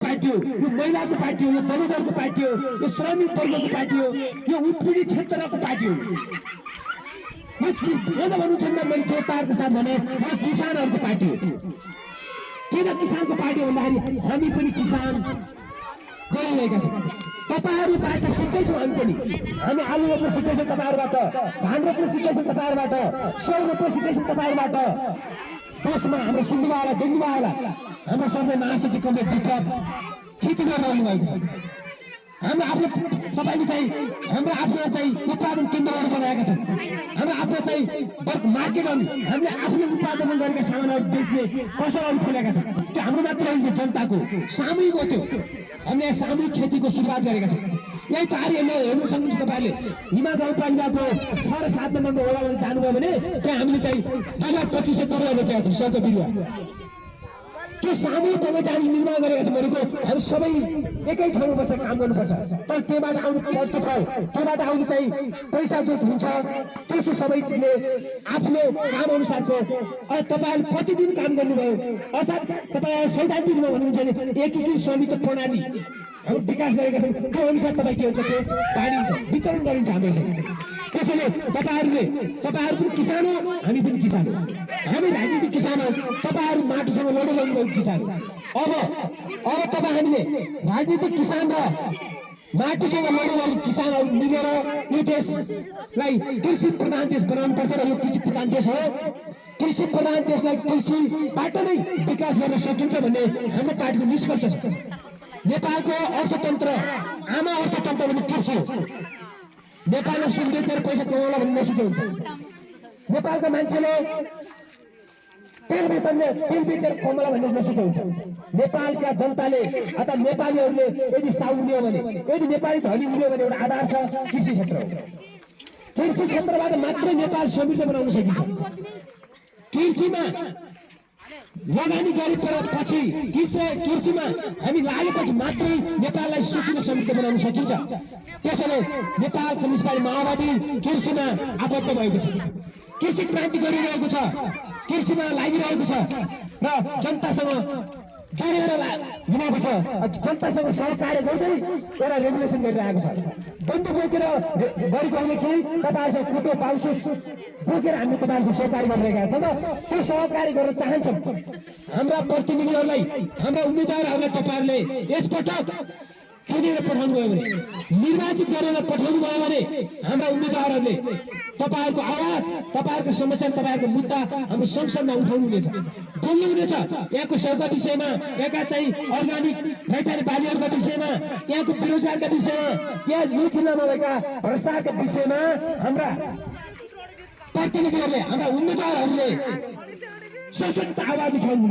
Party हो, यो महिलाको पार्टी हो, यो दलितहरूको पार्टी हो, यो श्रमिक वर्गको पार्टी हो, यो उत्पीडित क्षेत्रको पार्टी हो। मैले त्यो तारको साथ भने यो किसानहरूको पार्टी हो। किन किसानको पार्टी भन्दाखेरि हामी पनि किसान गरिरहेका छौँ। तपाईहरुबाट सिक्दैछौँ हामी पनि। हामी आलु रोप्न सिक्दैछौँ तपाईहरुबाट, धान रोप्न सिक्दैछौँ तपाईहरुबाट, स्याउ रोप्न सिक्दैछौँ तपाईहरुबाट। देशमा हाम्रो सिन्धुवाला डेङ्गुवाला हाम्रो सबै महासचिव कमरेड विक्रम खेती गरेर आउनु भएको छ। हाम्रो आफ्नो तपाईँले चाहिँ हाम्रो आफ्नो चाहिँ उत्पादन केन्द्रहरू बनाएका छौँ। हाम्रो आफ्नो चाहिँ मार्केटहरू हामीले आफ्नो उत्पादन गरेका सामानहरू बेच्ने पसलहरू खोलेका छौँ। त्यो हाम्रो मात्र होइन, जनताको सामूहिक हो। त्यो हामीले सामूहिक खेतीको सुरुवात गरेका छौँ। यही कार्यमा हेर्नु सक्नुहुन्छ तपाईले। हिमाल गाउँपालिकाको 6 र 7 नम्बरको वडामा जानुभयो भने त्यहाँ हामीले चाहिँ 2500 करोड रोपेका छौँ सबै बिरुवा। त्यो सामूहिक बगैँचा हामी निर्माण गरेका छौँ भनेको हामी सबै एकै ठाउँमा बसेर काम गर्नुपर्छ। तर त्योबाट आउनु पर्छ, त्योबाट आउनु चाहिँ पैसा जो हुन्छ त्यसो सबै चिजले आफ्नो काम अनुसारको। तपाईहरु प्रतिदिन काम गर्नुभयो अर्थात् तपाईहरु सैद्धान्तिक रूपमा भन्नुहुन्छ भने एकीकृत स्वामित्व प्रणाली हामी विकास गरेका छौँ। त्यो अनुसार तपाईँ के हुन्छ, त्यो बाँडिन्छ, वितरण गरिन्छ हाम्रो। त्यसैले तपाईहरु पनि किसान हो, हामी पनि किसान हो। हामी राजनीतिक किसान हो, तपाईहरु माटोसँग लडेर जानुभएको किसान हो। अब तपाईँ हामीले राजनीतिक किसान र माटोसँग लडेर किसानहरू मिलेर यो देशलाई कृषि प्रधान देश बनाउनु पर्छ। र यो कृषि प्रधान देश हो। कृषि प्रधान देशलाई कृषिबाट नै विकास गर्न सकिन्छ भन्ने हाम्रो पार्टीको निष्कर्ष छ। नेपालको अर्थतन्त्र, आमा अर्थतन्त्र भने कृषि हो। नेपालमा सुन बेचेर पैसा कमाउला भन्ने नसोचे हुन्छ। नेपालका मान्छेले तेल बेचेर कमाउला भन्ने नसोचे हुन्छ। नेपालका जनताले अथवा नेपालीहरूले यदि साउ लियो भने, यदि नेपाली धनी लियो भने एउटा आधार छ कृषि क्षेत्र हो। कृषि क्षेत्रबाट मात्रै नेपाल समृद्ध बनाउन सकिन्छ। कृषिमा लगानी गरेपछि कृषिमा हामी लागेपछि मात्रै नेपाललाई सुकिन समृद्ध बनाउन सकिन्छ। त्यसैले नेपाल कम्युनिस्ट पार्टी माओवादी कृषिमा आबद्ध भएको छ, कृषि क्रान्ति गरिरहेको छ, कृषिमा लागिरहेको छ र जनतासँग जोडेर हिँडेको छ। जनतासँग सहकार्य गर्दै एउटा रेगुलेसन गरिरहेको छ। बन्द बोकेर गरेको होइन कि तपाईँहरूसँग कुटो पाउसो बोकेर हामी तपाईँहरूसँग सहकार्य गरिरहेका छौँ। त्यो सहकार्य गर्न चाहन्छौँ। हाम्रा प्रतिनिधिहरूलाई, हाम्रा उम्मेदवारहरूलाई तपाईँहरूले यसपटक चुनेर पठाउनु भयो भने, निर्वाचित गरेर पठाउनु भयो भने हाम्रा उम्मेदवारहरूले तपाईँहरूको आवाज, तपाईँहरूको समस्या, तपाईँहरूको मुद्दा हाम्रो संसदमा उठाउनु हुनेछ, बोल्नु हुनेछ। यहाँको सेवाका विषयमा, यहाँका चाहिँ अर्ग्यानिक रैथाने बालीहरूका विषयमा, यहाँको बेरोजगारका विषयमा, यहाँ यो जिल्लामा भएका भ्रष्टाचारका विषयमा हाम्रा प्रतिनिधिहरूले, हाम्रा उम्मेदवारहरूले सशक्त आवाज उठाउनु।